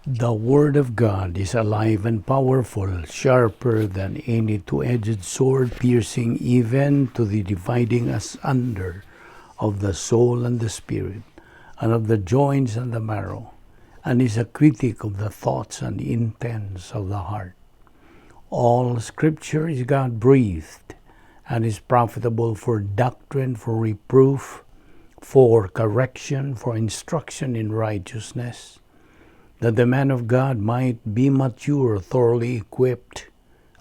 The Word of God is alive and powerful, sharper than any two-edged sword, piercing even to the dividing asunder of the soul and the spirit, and of the joints and the marrow, and is a critic of the thoughts and intents of the heart. All Scripture is God-breathed, and is profitable for doctrine, for reproof, for correction, for instruction in righteousness, that the man of God might be mature, thoroughly equipped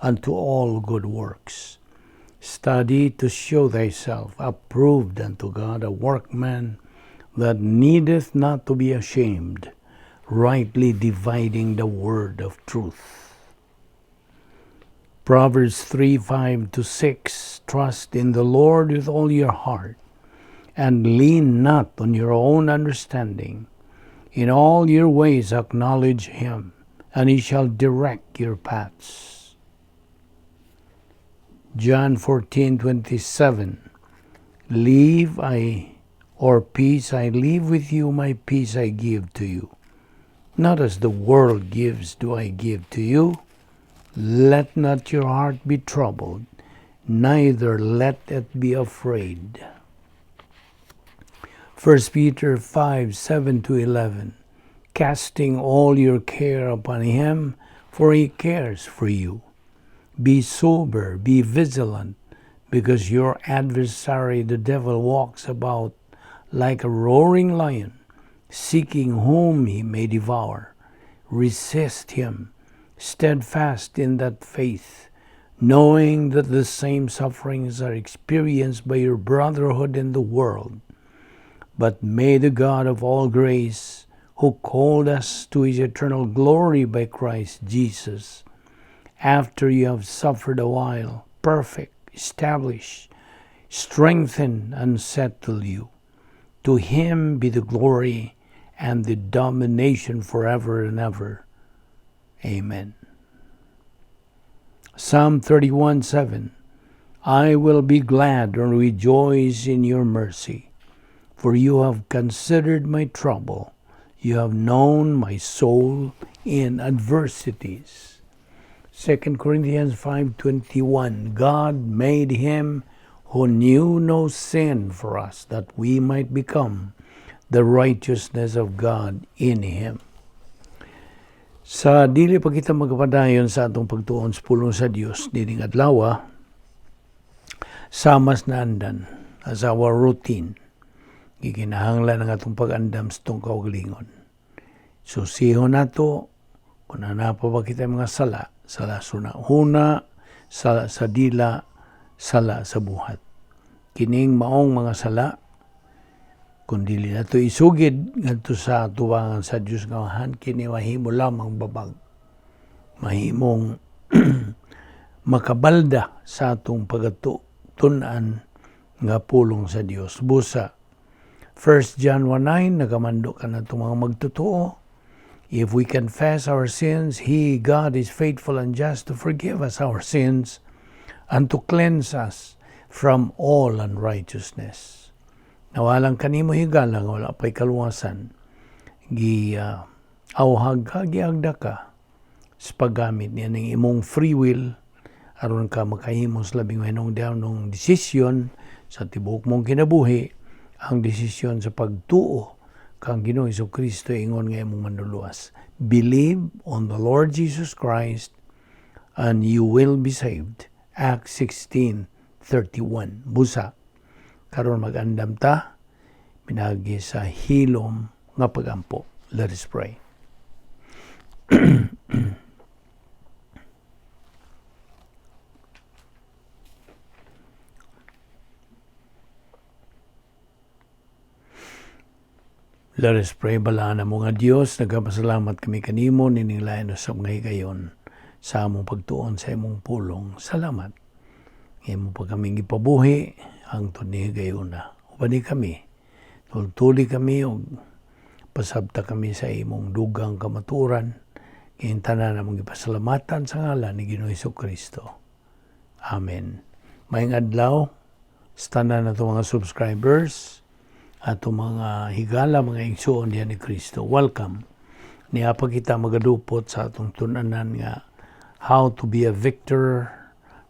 unto all good works. Study to show thyself approved unto God, a workman that needeth not to be ashamed, rightly dividing the word of truth. Proverbs 3:5-6, trust in the Lord with all your heart, and lean not on your own understanding. In all your ways acknowledge Him, and He shall direct your paths. John 14:27, leave I, or peace I leave with you, my peace I give to you. Not as the world gives do I give to you. Let not your heart be troubled, neither let it be afraid. 1 Peter 5:7-11, casting all your care upon Him, for He cares for you. Be sober, be vigilant, because your adversary, the devil, walks about like a roaring lion, seeking whom he may devour. Resist him, steadfast in that faith, knowing that the same sufferings are experienced by your brotherhood in the world. But may the God of all grace, who called us to His eternal glory by Christ Jesus, after you have suffered a while, perfect, establish, strengthen, and settle you. To Him be the glory and the domination forever and ever. Amen. Psalm 31:7, I will be glad and rejoice in your mercy, for you have considered my trouble. You have known my soul in adversities. 2 Corinthians 5:21, God made Him who knew no sin for us, that we might become the righteousness of God in Him. Sa dili pa kita magpadayon sa atong pagtuon sa pulong sa Dios nining adlaw, samas na andan as our routine. Gikinahanglan ang atong pag-andam sa atong kaugalingon. Susihon nato kung naa pa ba kita mga sala, sala sa huna, sala sa dila, sala sa buhat. Kining maong mga sala, kung dili nato isugid ngadto sa tuwangan sa Dios nga Amahan, kini mahimo lamang babag. Mahimong makabalda sa atong pagtun-an nga pulong sa Dios. Busa 1 John 1:9, nagamando ka na itong mga magtotoo. If we confess our sins, He, God, is faithful and just to forgive us our sins and to cleanse us from all unrighteousness. Nawalang kanimo higala nga wala pa'y kaluwasan, gi-awhag ka, giagda ka sa paggamit niya ng imong free will aron ka makahimo sa labing mahinungdanong desisyon sa tibuok mong kinabuhi, ang desisyon sa pagtuo kang Ginoong Hesukristo ingon nga imong manluluwas. Believe on the Lord Jesus Christ and you will be saved. Acts 16:31. Busa, karon mag-andam ta pinagi sa hilom nga pagampo. Let us pray. Let us pray. Balaan mo nga Dios, nagapasalamat kami kanimo nining lain usab nga higayon sa among pagtuon sa imong pulong. Salamat. Imo pa kaming gipabuhi hangtod ni higayuna. Uban ni kami, tultuli kami og pasabta kami sa imong dugang kamatuoran. Ngayon tanan among gipasalamatan sa ngalan ni Ginoong Hesukristo. Amen. Maayong adlaw sa tanan nato mga subscribers, ato mga higala, mga igsuon diha ni Kristo. Welcome. Niya pa kita magadupot sa atong tun-anan nga how to be a victor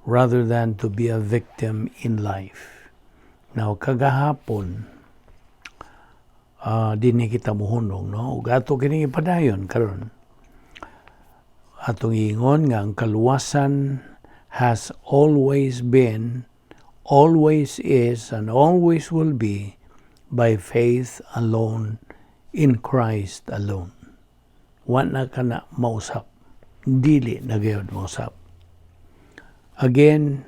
rather than to be a victim in life. Now, kagahapon, dinhi kita muhunong, no? Ug ato kini ipadayon karon. Atong ingon nga ang kaluwasan has always been, always is, and always will be by faith alone in Christ alone. Wa na kana mausap. Dili na gayud mausap. Again,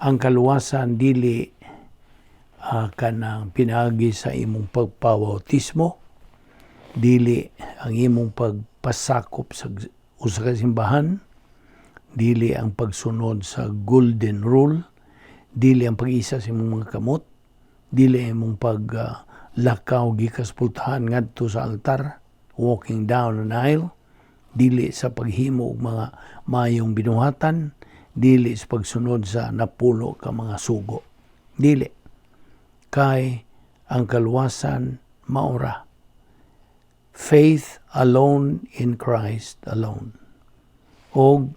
ang kaluwasan dili kanang pinaagi sa imong pagpabautismo, dili ang imong pagpasakop sa usa ka simbahan, dili ang pagsunod sa golden rule, dili ang pag-isa sa imong mga kamot, dili ang imong paglakaw gikan sa pultahan ngadto sa altar, walking down an aisle, dili sa paghimo og mga maayong binuhatan, dili sa pagsunod sa napulo ka mga sugo. Dili. Kay ang kaluwasan maura. Faith alone in Christ alone. Og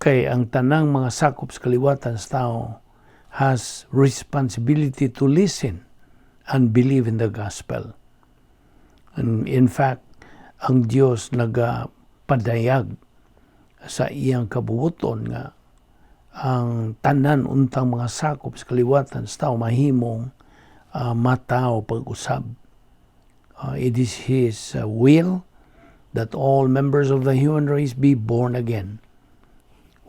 kay ang tanang mga sakop sa kaliwatan sa tao has responsibility to listen and believe in the gospel. And in fact, ang Dios nagapadayag sa iyang kabubuton nga ang tanan untang mga sakop sa kaliwatan sa tao mahimong matawo pag-usab. It is His will that all members of the human race be born again.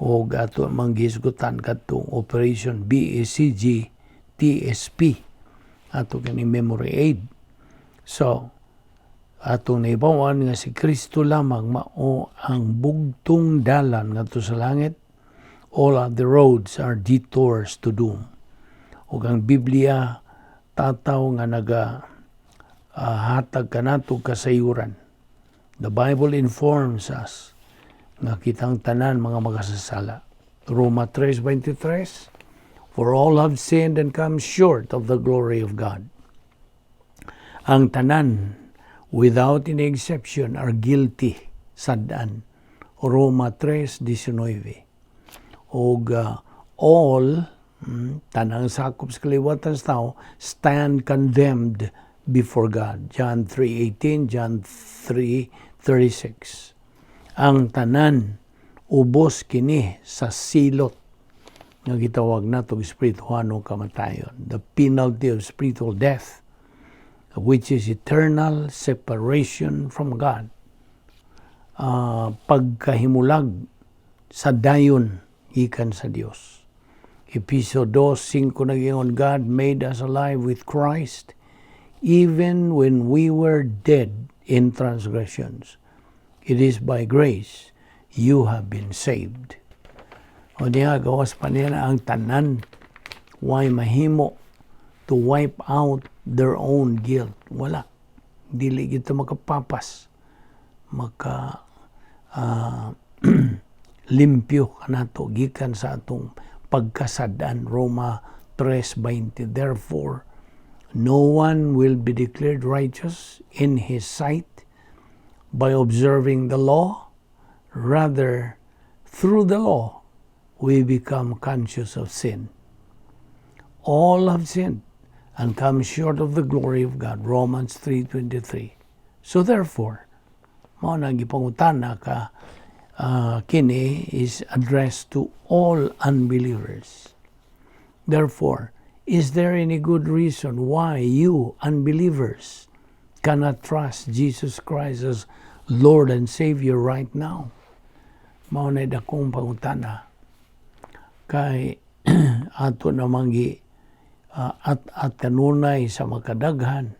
O ato mang gihisgutan kadtong Operation BACG TSP, ato kani memory aid. So, atong naibawan nga si Kristo lamang mao ang bugtong dalan ngadto sa langit. All other roads are detours to doom. Ug ang Biblia tataw nga naga hatag kanato kasayuran. The Bible informs us nga kitang tanan mga makasasala. Roma 3:23, "For all have sinned and come short of the glory of God." Ang tanan, without any exception, are guilty sad-an. Roma 3:19. Og all, tanang sakop sa kaliwatan sa tao, stand condemned before God. John 3:18, John 3:36. Ang tanan ubos kini sa silot nga gitawag nato espirituhanong kamatayon. The penalty of spiritual death, which is eternal separation from God. Pagkahimulag sa dayon gikan sa Dios. Episo 2:5 nag-ingon, "God made us alive with Christ even when we were dead in transgressions. It is by grace you have been saved." O niya, gawas pa niya ang tanan, way mahimo to wipe out their own guilt. Wala. Dili kita makapapas. Maka limpyo kanato gikan sa atong pagkasadan. Roma 3:20. "Therefore, no one will be declared righteous in His sight by observing the law. Rather, through the law, we become conscious of sin. All have sinned and come short of the glory of God." Romans 3:23. So therefore, mao na gipangutana ka kini is addressed to all unbelievers. "Therefore, is there any good reason why you unbelievers cannot trust Jesus Christ as Lord and Savior right now?" Mao na dakong pangutana kay ato namang gi at kanunay sa makadaghan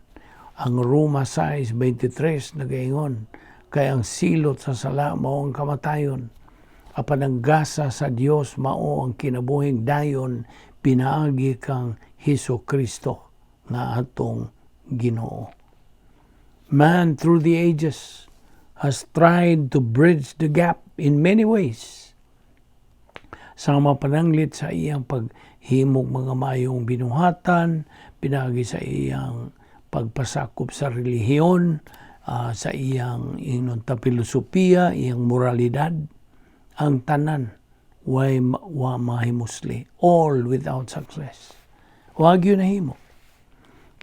ang Roma 6:23 nagaingon, "Kay ang silot sa sala mao ang kamatayon, apan ang gasa sa Dios mao ang kinabuhing dayon pinaagi kang Hesus Kristo nga atong Ginoo." Man through the ages has tried to bridge the gap in many ways. Sama pananglit sa iyang paghimog mga mayong binuhatan, pinaagi sa iyang pagpasakop sa relihiyon, sa iyang inon ta filosofiya, iyang moralidad, ang tanan way wa mahimusli, all without success. Wa gyud nahimo.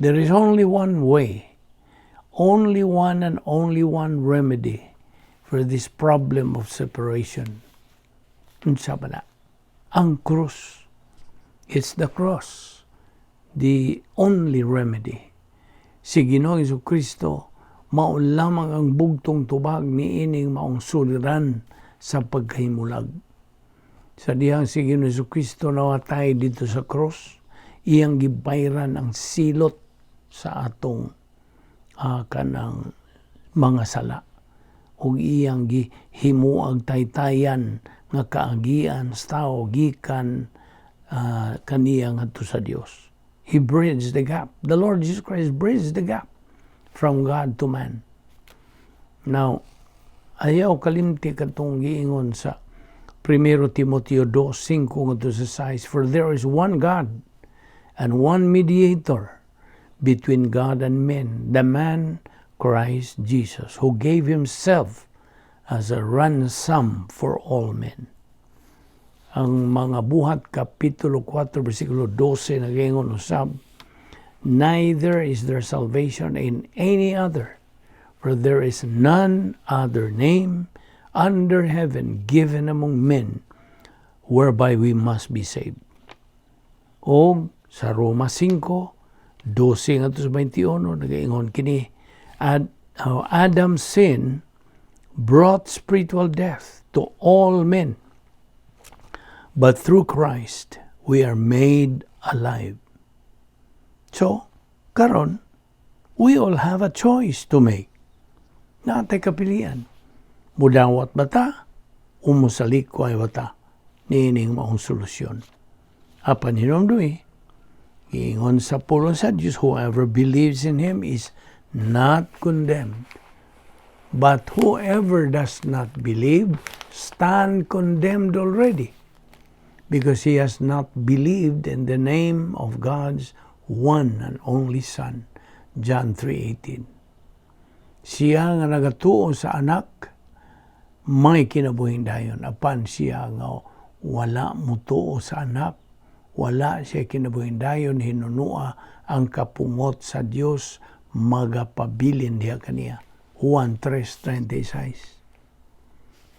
There is only one way, only one and only one remedy for this problem of separation. Unsa ba na? Ang krus. It's the cross, the only remedy. Si Ginoong Kristo mao lamang ang bugtong tubag niining maong suliran sa pagkahimulag. Sa dihang si Ginoong Kristo nawatay didto sa cross, iyang gibayran ang silot sa atong kanang mga sala ug iyang gihimuag taytayan nga kaagian sa tao gikan kaniya ngadto sa Dios. He bridged the gap. The Lord Jesus Christ bridged the gap from God to man. Now, ayaw kalimti katong giingon sa 1 Timoteo 2:5 ngadto sa 6, "For there is one God and one mediator between God and men, the man Christ Jesus, who gave himself as a ransom for all men." Ang Mga Buhat Kapitulo 4 versikulo 12 nagaingon usab, "Neither is there salvation in any other, for there is none other name under heaven given among men whereby we must be saved." O sa Roma 5, 12 ngadto sa 21, nagaingon kini, "Adam's sin brought spiritual death to all men, but through Christ we are made alive." So, karon, we all have a choice to make. Naa tay kapilian. Mudawat ba ta? O musalikway ba ta niining maong solusyon? Apan hinumdumi, giingon sa pulong sa Diyos, "Whoever believes in Him is not condemned. But whoever does not believe stand condemned already, because he has not believed in the name of God's one and only Son." John 3:18. Siya nga nagatuo sa anak, may kinabuhing dayon. Apan siya nga wala mutuo sa anak, wala siya kinabuhing dayon, hinunua ang kapungot sa Dios magapabilin diha kaniya. Juan 3:36.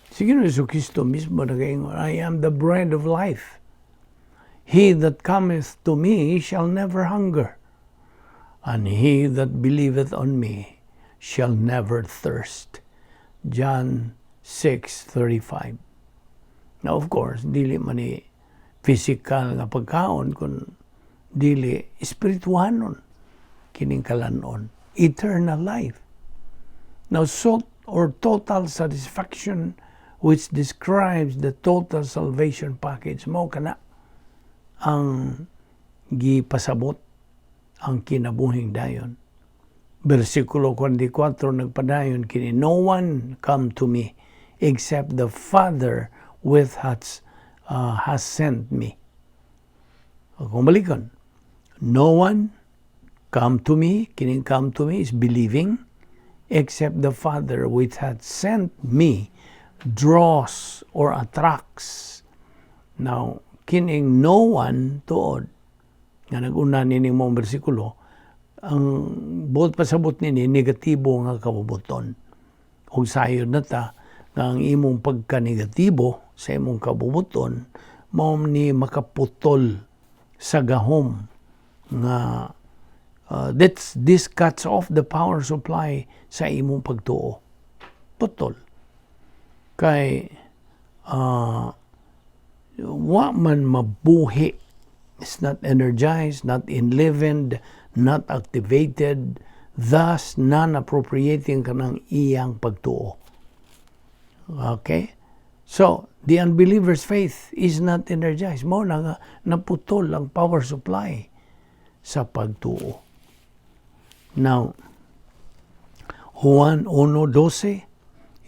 Si Ginoong Kristo mismo nagaingon, "I am the bread of life. He that cometh to me shall never hunger, and he that believeth on me shall never thirst." John 6:35. Now, of course, dili man ni physical nga pagkaon kun dili espirituhanon kining kalanon, eternal life. Now, so or total satisfaction, which describes the total salvation package, mao kana ang gipasabot ang kinabuhing dayon. Versikulo 44 nagpadayon kini, "No one come to me except the Father which has sent me." Kung balikon, no one come to me, kining come to me is believing, except the Father which hath sent me draws or attracts. Now, kining no one tuod nga nag-una nining maong bersikulo, ang buot pasabot nini negatibo nga kabubuton. Ug sayod na ta nga ang imong pagka-negatibo sa imong kabubuton mao ni makaputol sa gahom nga this cuts off the power supply sa imong pagtuo. Putol. Kay wa man mabuhi. It's not energized, not enlivened, not activated, thus non-appropriating kanang iyang pagtuo. Okay? So, the unbeliever's faith is not energized. Mao na nga naputol ang power supply sa pagtuo. Now, Juan 1:12,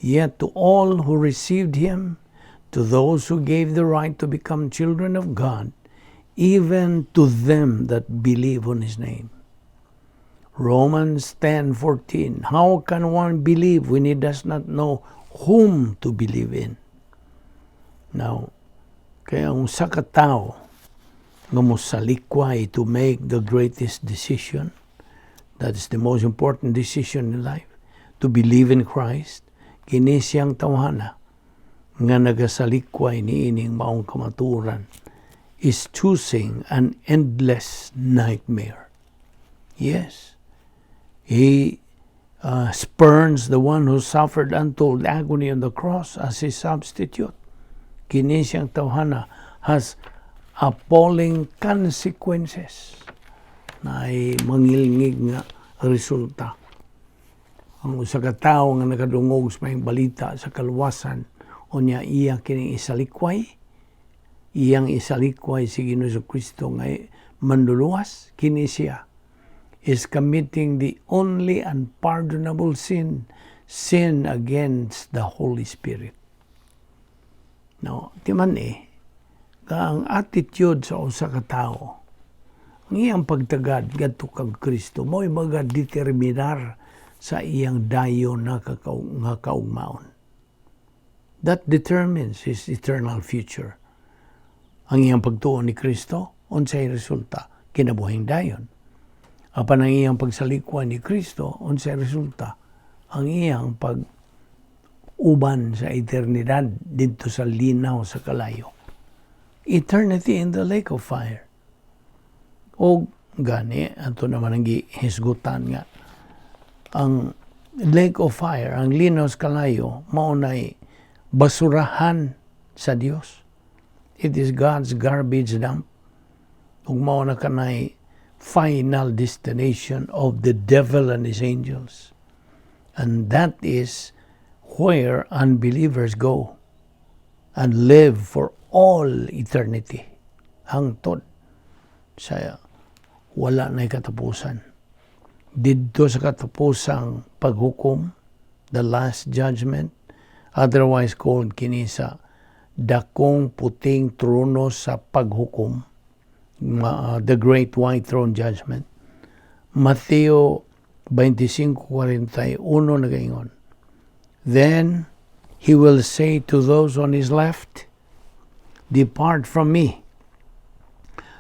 "Yet to all who received Him, to those who gave the right to become children of God, even to them that believe on His name." Romans 10:14. How can one believe when he does not know whom to believe in? Now, kaya ang usa ka tawo nga mosalikway to make the greatest decision, that is the most important decision in life, to believe in Christ, kini siyang tawhana nga nagasalikway niining maong kamatuoran is choosing an endless nightmare. Yes, he spurns the one who suffered untold agony on the cross as his substitute. Kini siyang tawhana has appalling consequences na ay mangilngig nga resulta. Ang usa ka tawo nga nakadungog sa maayong balita sa kaluwasan, unya iya kining isalikway, iyang isalikway si Ginoong Kristo nga manluluwas, kini siya is committing the only unpardonable sin, sin against the Holy Spirit. No, ti man eh, ang attitude sa usa ka tawo, ang iyang pagtagad ngadto kang Kristo, mao'y magadeterminar sa iyang dayon na nga kaugmaon. That determines his eternal future. Ang iyang pagtuo ni Kristo, unsay resulta? Kinabuhing dayon. Apan ang iyang pagsalikway ni Kristo, unsay resulta? Ang iyang pag uban sa eternidad didto sa linaw sa kalayo. Eternity in the lake of fire. O gani, ato naman ang gihisgutan nga ang lake of fire, ang linaw sa kalayo, mao nay basurahan sa Dios. It is God's garbage dump. Ug mao na kanay final destination of the devil and his angels. And that is where unbelievers go and live for all eternity. Hangtod sa wala na katapusan. Didto sa katapusang paghukom, the last judgment, otherwise called kini sa dakong puting trono sa paghukom, the Great White Throne Judgment. Mateo 25:41 nagaingon, "Then he will say to those on his left, 'Depart from me,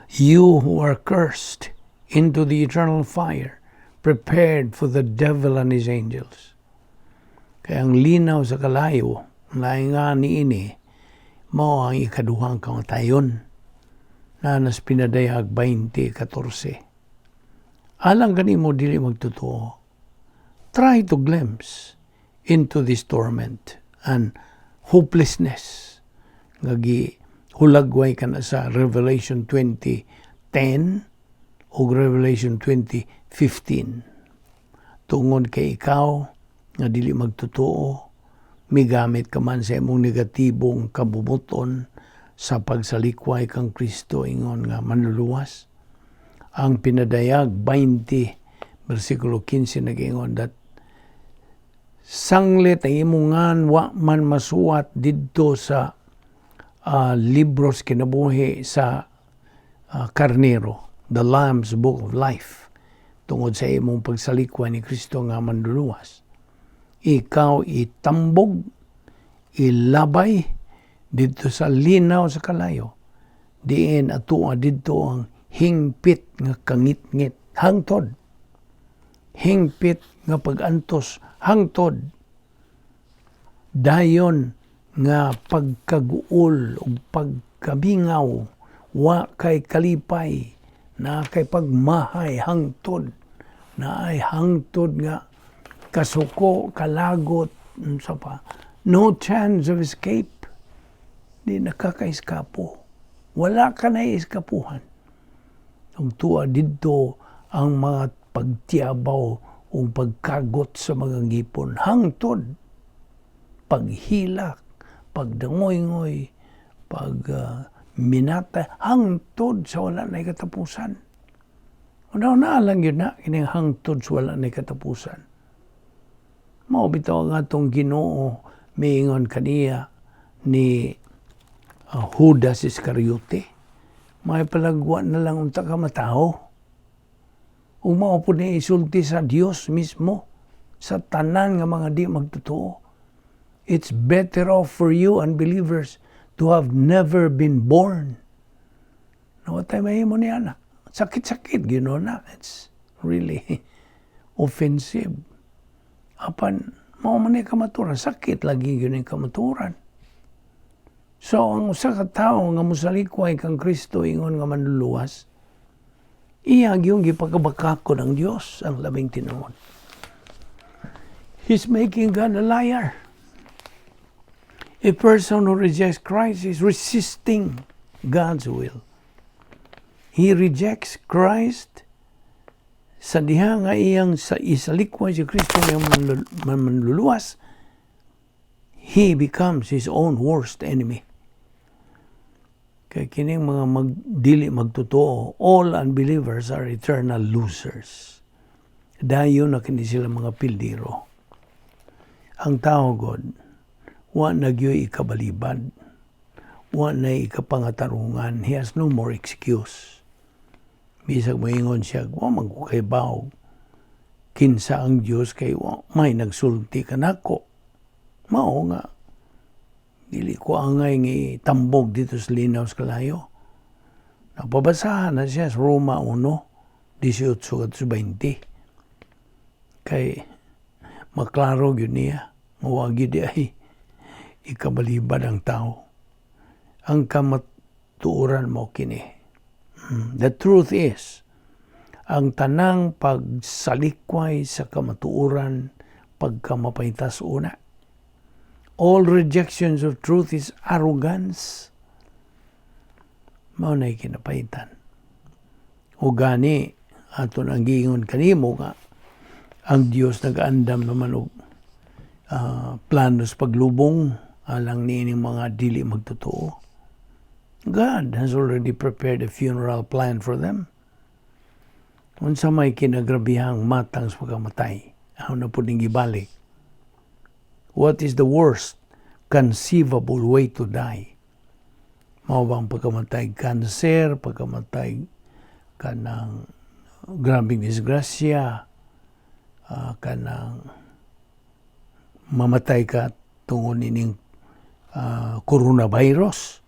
you who are cursed, into the eternal fire, prepared for the devil and his angels.'" Kaya ang linaw sa kalayo, lain nga niini, mao ang ikaduhang kamatayon na nas Pinadayag 20:14. Alang kanimo dili magtotoo, try to glimpse into this torment and hopelessness nga gihulagway kana sa Revelation 20:10 o Revelation 20:15. Tungod kay ikaw nga dili magtotoo, migamit ka man sa imong negatibong kabubut-on sa pagsalikway kang Kristo ingon nga manluluwas. Ang Pinadayag 20 versikulo 15 nag-ingon that sanglit ang imong ngan wa man masuwat didto sa libros kinabuhi sa Karnero, the Lamb's Book of Life, tungod sa imong pagsalikway ni Kristo nga manluluwas. Ikaw itambog, ilabay didto sa linaw sa kalayo. Diin atua didto ang hingpit nga kangitngit hangtod. Hingpit nga pagantos hangtod. Dayon nga pagkaguol ug pagkabingaw, wa kay kalipay na kay pagmahay hangtod na ay hangtod nga kasuko, kalagot, unsa pa, no chance of escape. Di nakakaiskapo, wala ka na iskapuhan. Ug tuwa didto ang mga pagtiyabaw ug pagkagot sa mga ngipon hangtod paghilak, pagdangoy-ngoy, pag minata hangtod sa wala na katapusan. Una na lang yun na kining hangtod sa wala na katapusan. Mao bitaw ang atong Ginoo miingon kaniya ni Judas Iscariote, "May palagwa na lang unta ka matawo." Ug mao pud ni isulti sa Dios mismo sa tanan nga mga di magtotoo. It's better off for you unbelievers to have never been born. Wa tay mahimo niya na. Sakit-sakit, Ginoo na. It's really offensive. Apan, mao man ni kamaturan. Sakit lagi gyud ni kamaturan. So, ang usa ka tawo nga mosalikway kang Kristo ingon nga manluluwas, iya gyud gipakabakakon ang Dios ang labing tinuod. He's making God a liar. A person who rejects Christ is resisting God's will. He rejects Christ sa diha nga iyang sa isalikway si Kristo nga manluluwas, he becomes his own worst enemy. Kay kining mga magdili magtotoo, all unbelievers are eternal losers. Dayon na kini sila mga pildiro. Ang tao god, wa na gyoy ikabalibad, wa na ikapangatarungan. He has no more excuse. Bisag moingon siya, "Wa man ko kahibaw kinsa ang Dios kay wa may nagsulti kanako." Mao nga dili ko angay nga tambog dito sa linaw sa kalayo. Napabasahan na siya sa Roma 1, 18 at 20. Kay maklaro gyud niya, wa gyud ay ikabalibad ang tao. Ang kamatuoran mo kini. The truth is, ang tanang pagsalikway sa kamatuoran pagkamapaytas una. All rejections of truth is arrogance. Mao na'y kinapaitan. O gani, ato nang giingon kanimo nga ang Dios nag-andam naman og plano sa paglubong alang niining mga dili magtotoo. God has already prepared a funeral plan for them. Unsa may kinagrabihang matang sa pagkamatay, ako na po ning gibalik. What is the worst conceivable way to die? Mao bang pagkamatay cancer, pagkamatay kanang grabing disgrasya, kanang mamatay ka tungod nining coronavirus,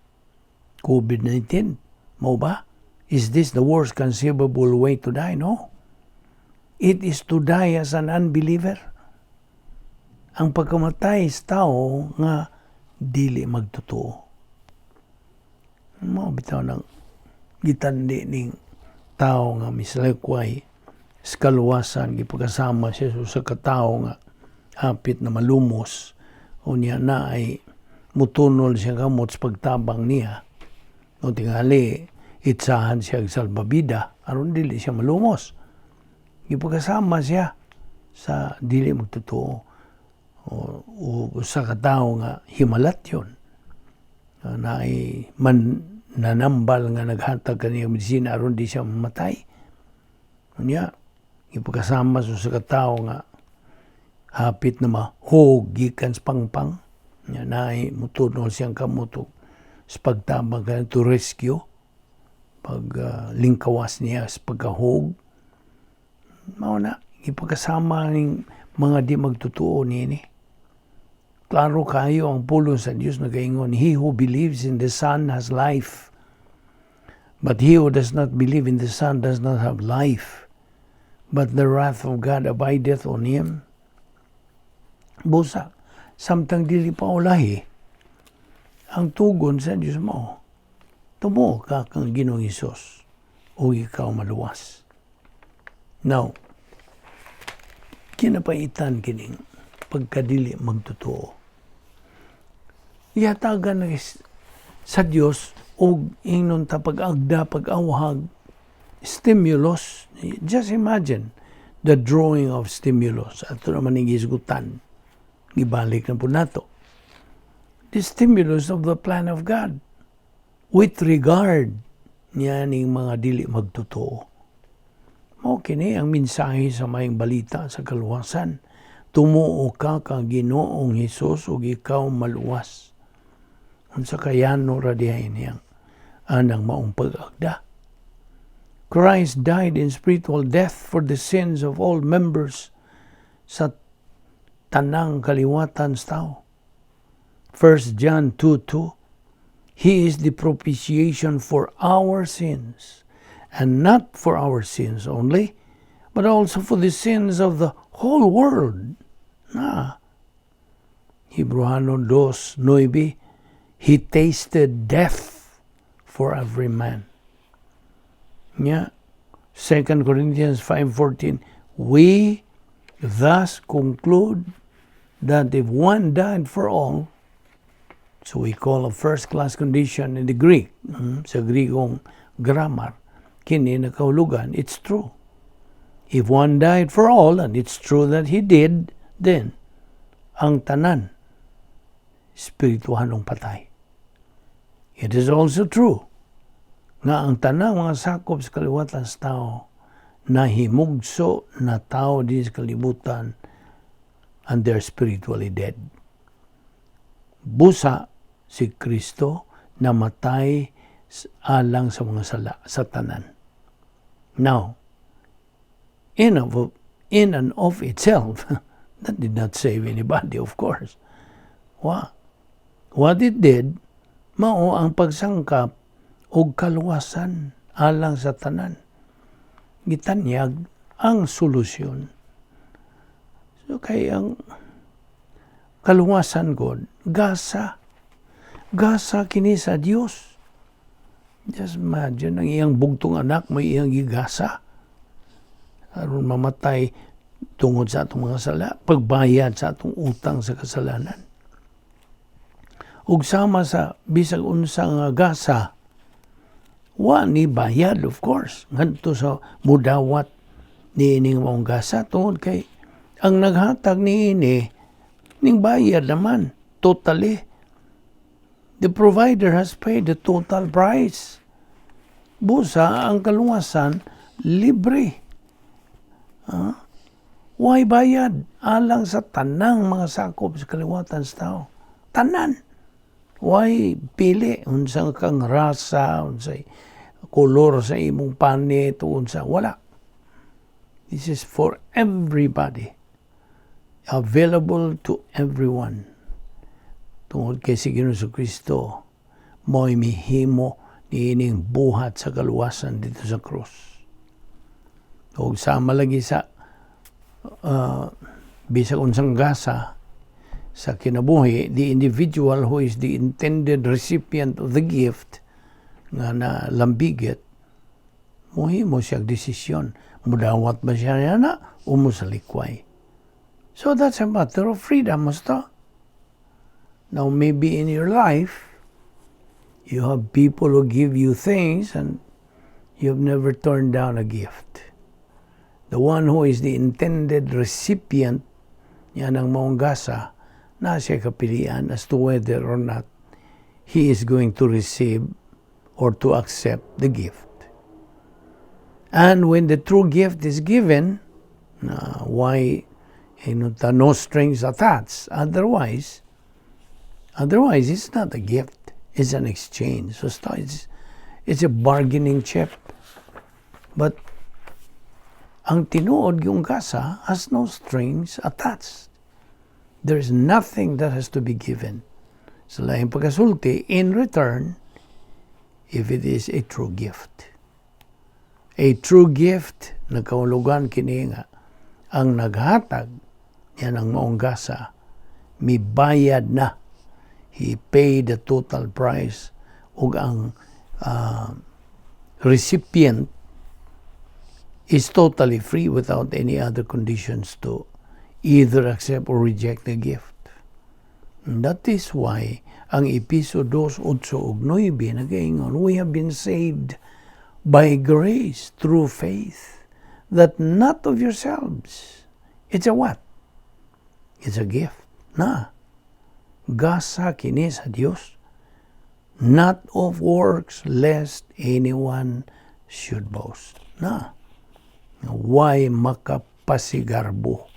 COVID-19, mao ba? Is this the worst conceivable way to die? No. It is to die as an unbeliever. Ang pagkamatay sa tao nga dili magtotoo. Mao bitaw nang gitandi ning tao nga misalikway sa kaluwasan, gipagkasama siya sa katao nga hapit na malumos, unya na ay mutunol siya kamot sa pagtabang niya o tingali itsahan siya og salbabida aron dili siya malumos. Gipagkasama siya sa dili magtotoo o sa katao nga himalat yun na ay man nanambal nga naghatag kaniya medisina aron di siya mamatay. Unya gipagkasama sa katao nga hapit na mahog gikan sa pangpang nya na ay mutunol siyang kamot sa pagtabang kaniya to rescue pag lingkawas niya sa pagkahog. Mao na ipagkasama ning mga di magtotoo niini. Klaro kayo ang pulong sa Dios, nagaingon, "He who believes in the Son has life, but he who does not believe in the Son does not have life, but the wrath of God abideth on him." Busa, samtang dili pa ulahi, ang tugon sa Dios mo, tumuo ka kang Ginoong Hesus o ikaw maluwas. Now, kinapaitan kining pagkadili magtotoo. Ihatagan na sa Dios og ingnon ta pag-agda, pag-awhag, stimulus. Just imagine the drawing of stimulus. Ato naman ning gisgutan. Gibalik na po nato. The stimulus of the plan of God with regard niya ning mga dili magtotoo. Mao kini ang mensahe sa maayong balita sa kaluwasan. Tumuo ka kang Ginoong Hesus ug ikaw maluwas. Unsa kayano ra dihay niyang anang maong pag-agda. Christ died in spiritual death for the sins of all members sa tanang kaliwatan sa tao. 1 John 2:2. He is the propitiation for our sins, and not for our sins only, but also for the sins of the whole world. Na. Hebreano 2:9. He tasted death for every man. Yeah. 2 Corinthians 5:14. We thus conclude that if one died for all, so we call a first class condition in the Greek, sa Grigong grammar, kini nakahulugan, it's true. If one died for all, and it's true that he did, then ang tanan spirituhanong patay. It is also true nga ang tanang mga sakop sa kaliwatan sa tao nahimugso na tao din sa kalibutan and they're spiritually dead. Busa si Kristo namatay alang sa mga sala sa tanan. Now, in and of itself, that did not save anybody, of course. Wa. What it did, mao ang pagsangkap og kaluwasan alang sa tanan. Gitanyag ang solusyon. So kay ang kaluwasan God, gasa. Gasa kini sa Dios. Just imagine, ang iyang bugtong anak may iyang gigasa aron mamatay tungod sa atong mga sala, pagbayad sa atong utang sa kasalanan. Ug sama sa bisag unsa nga gasa, wa ni bayad, of course, ngadto sa mudawat niining maong gasa tungod kay ang naghatag niini ning bayad naman totally. The provider has paid the total price. Busa ang kaluwasan libre. Ha? Why bayad? Alang sa tanang mga sakop sa kaliwatan sa tao. Tanan. Why pili? Unsa kang rasa, unsay kolor sa imong panit, unsa. Wala. This is for everybody. Available to everyone. Tungod kay si Ginoong Kristo, mo'y mihimo niining buhat sa kaluwasan dito sa krus. Ug sama lagi sa bisag unsang gasa sa kinabuhi, the individual who is the intended recipient of the gift nga na lambigit, muhimo siya desisyon. Mudawat ba siya niya o musalikway? So that's a matter of freedom, basta. Now, maybe in your life, you have people who give you things and you've never turned down a gift. The one who is the intended recipient niya ng maong gasa, naa siya kapilian as to whether or not he is going to receive or to accept the gift. And when the true gift is given, why no strings attached? Otherwise, it's not a gift. It's an exchange. So it's a bargaining chip. But ang tinuod yung gasa has no strings attached. There's nothing that has to be given. Sa laing pagkasulti, in return, if it is a true gift. A true gift, nagkahulugan kini nga, ang naghatag, yan ang maong gasa, mibayad na. He paid the total price ug ang recipient is totally free without any other conditions to either accept or reject the gift. And that is why ang Episo 2, 8 ug 9 nagaingon, we have been saved by grace through faith, that not of yourselves. It's a what? It's a gift. Na. Gasa kini sa Dios. Not of works, lest anyone should boast. Na. Why makapasigarbo?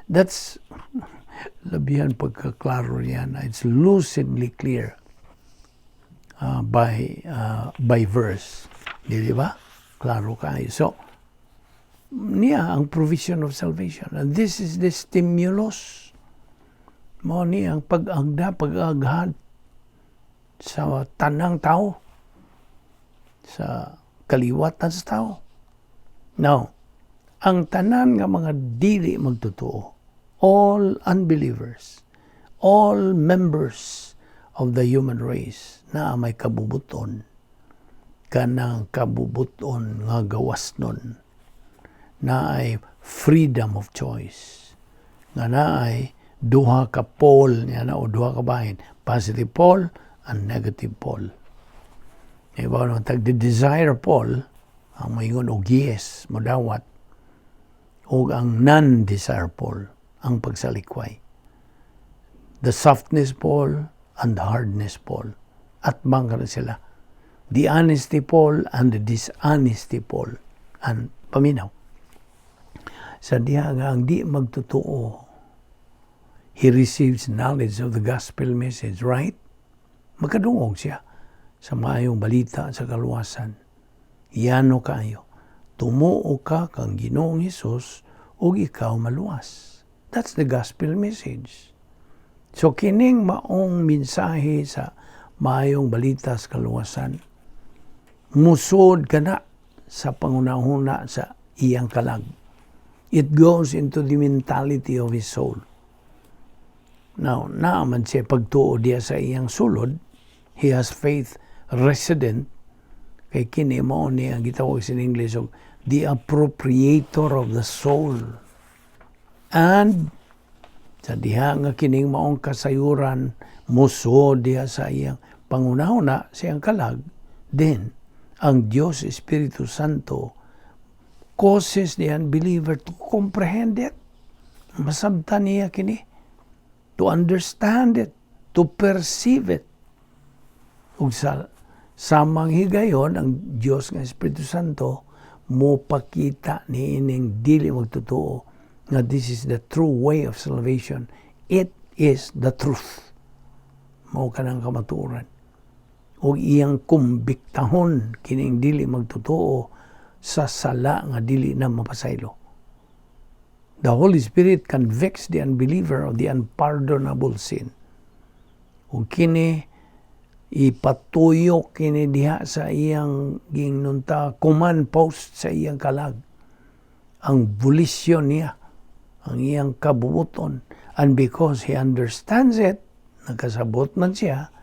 That's labihan pagkaklaro niya na it's lucidly clear. by verse. Di ba? Klaro kaayo. So, niya ang provision of salvation. And this is the stimulus. Mao ni ang pag-agda, pag-aghat sa tanang tao, sa kaliwatan sa tao. Now, ang tanan nga mga dili magtotoo, all unbelievers, all members of the human race na may kabubuton, kanang kabubuton nga gawas nun, na ay freedom of choice, nga na ay duha ka pole niya na o duha ka bahin, positive pole and negative pole. Iba naman tag the desire pole, ang moingon og yes, modawat, o ang non-desire pole, ang pagsalikway. The softness pole and the hardness pole. At bangka na sila. The honesty pole and the dishonesty pole. And paminaw. Sa diha nga ang di magtotoo, he receives knowledge of the gospel message, right? Makadungog siya sa maayong balita sa kaluwasan. Yano kaayo. Tumuo ka kang Ginoong Hesus ug ikaw maluwas. That's the gospel message. So kining maong mensahe sa maayong balita sa kaluwasan, musod ka na sa pangunahuna sa iyang kalag. It goes into the mentality of his soul. Now, naaman siya pagtuo diya sa iyang sulod, he has faith resident, kay kini mao ni ang gitawag sa English og the appropriator of the soul. And sa diha nga kining maong kasayuran musod diha sa iyang pangunahuna sa iyang kalag, then ang Dios Espiritu Santo causes the unbeliever to comprehend it. Masabtan niya kini. To understand it, to perceive it. Ug sa samang higayon, ang Dios nga Espiritu Santo mo pakita ni ining dili magtotoo nga this is the true way of salvation. It is the truth. Mao kanang kamatuoran. Ug iyang kumbiktahon kining dili magtotoo sa sala nga dili na mapasaylo. The Holy Spirit convicts the unbeliever of the unpardonable sin. Ug kini ipatuyok kini diha sa iyang gingnunta command post sa iyang kalag. Ang volition niya, ang iyang kabubuton. And because he understands it, nagkasabot man siya,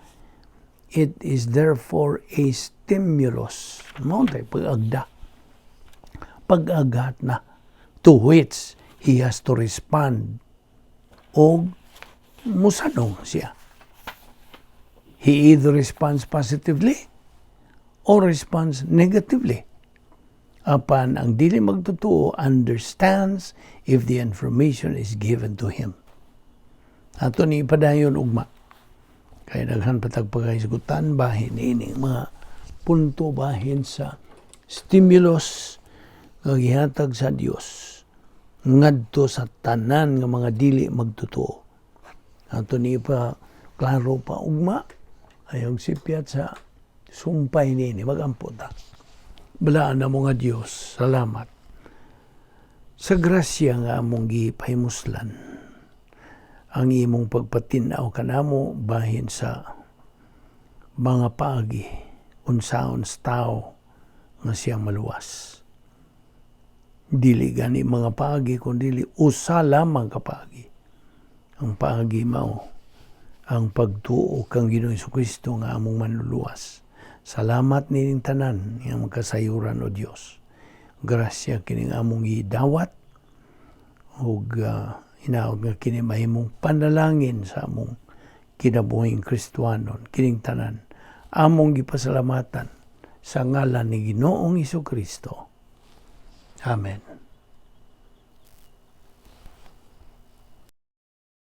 it is therefore a stimulus. Mao pag-agda. Pag-agat na to which he has to respond o musanong siya. He either responds positively or responds negatively. Apan ang dili magtotoo understands if the information is given to him. Ato ni ipadayon ugma. Kay daghan pa tag pagkahisgutan bahin ini mga punto bahin sa stimulus nga gihatag sa Dios ngadto sa tanan nga mga dili magtotoo. Ato ni pa klaro pa ugma ayong sipyat sa sumpay nini magampo ta. Balaan na mo nga Dios, salamat sa grasya nga among gipahimuslan ang imong pagpatin-aw kanamo bahin sa mga paagi unsaon sa tao nga siyang maluwas. Dili gani mga paagi kundi usa lamang ka paagi. Ang paagi mao ang pagtuo kang Ginoong Kristo nga among manluluwas. Salamat nining tanan nga magkasayuran o Dios. Grasya kining among gidawat ug hinaot nga kini mahimong panalangin sa among kinabuhing Kristohanon kining tanan among gipasalamatan sa ngalan ni Ginoong Kristo. Amen.